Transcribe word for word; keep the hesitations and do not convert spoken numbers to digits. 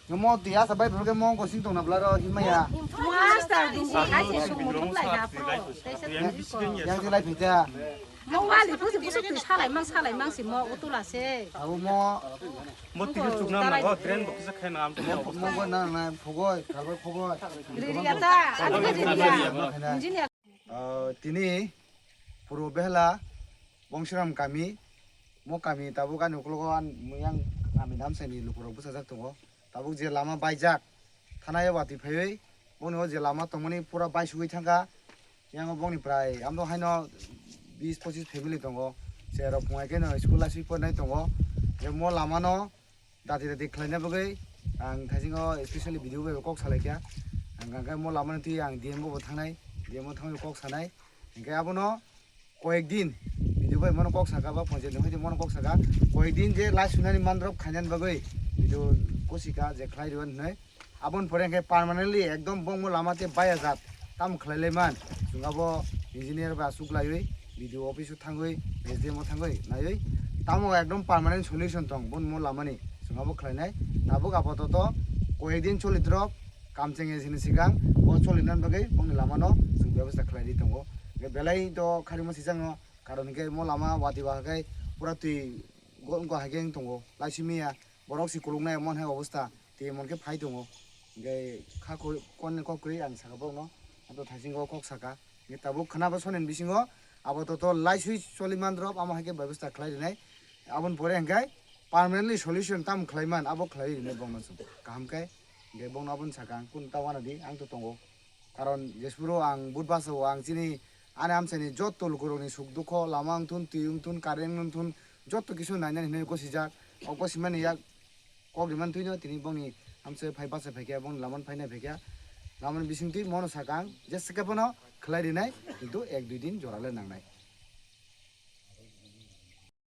Mo tiya sabai phurke mo gosing tongna bla ro himaya. Master ding si hai si sung mutum lai ha pro. Yang si lai phita. Mo wali pusi pusi twi salai mang salai mang si mo utula se. Abo mo. Mo tiya chukna na go drain bo kisa khaina am. Mo go na na phugoi, kalbai phugoi. Ririya ta, ani ririya. Engineer. Ah, tini Purbo Behela Bongsiram kami, mo kami tabuk ani ukologo ang muyang kami namsani lukurok bwsajak tongo. Tabuk je lama baijak, thanayo watwi phaiwi, boni o je lama tongmani pura baisugwi thangkha. Yang bongni prai amdo haino bis pochis family tongo. Cherok phungai khe no school asui pornai tongo. Je mo lamano dati dati khlaina bagwi ang thaisingo specially video bai kok salaikha. Ang hwnkhe mo lamani twi ang D M bo thangnai, D M o thangwi kok sanai. Hwnkhe abono koyek din video bai mono kok saka ba ponchayat ni hoite mono kok saka. Koyek din je lai sunani mandrop khainani bagwi video kosika je khlai rwani hinwi. Aboni pore hwnkhe permanently ekdom bongmo lama tei baya jat tamo khlai lai man. Chwng abo engineer ba aswk laiwi video office o thangwi S D M o thangwi naiwi tamo ekdom permanent solution tong bongmo lamani chwng abo khlainai. Tabuk apatot koyek din choli drop kamcheng sini sikang bo choli nan bagwi bongni lamano chwng bebostha khlai ri tongo. Hwnkhe belai to kharima sijakno karon hwnkhe mo lama watwi ba hwnkhe pura twi go wngkha hai khe wng tongo laisimiya. Borok si kuluknai emon hai obostha, tei emon khe phai tongo. Hwnkhe kha kok kwrwi ang saka borokno, abo thaisingo kok saka. Hwnkhe tabuk khwnaba sonini bisingo abo to, to laiswi choli mandrop, amo hai khe bebostha khlai rinai. Aboni pore hwnkhe permanently solution tamo khlai man, abo khlai rinai borokno chwng. Kaham khe, hwnkhe borokno abono saka ang, kunu ta uanadi, ang to tongo. Karon jesphuru ang budbasa o ang chini ani amchaini jotto lukurokni suk dukho, lama wngthun, twi wngthun, current wngthun, jotto kisu nainani hinwi gosijak. O gosimani yak kok rimani twino tini bongni amchai phai bachai phaikha, bongni lamani phainai phaikha. Lamani bisingtwi mono sakang, jesa khe bono khlai rinai, kintu ek dui din jora le nangnai.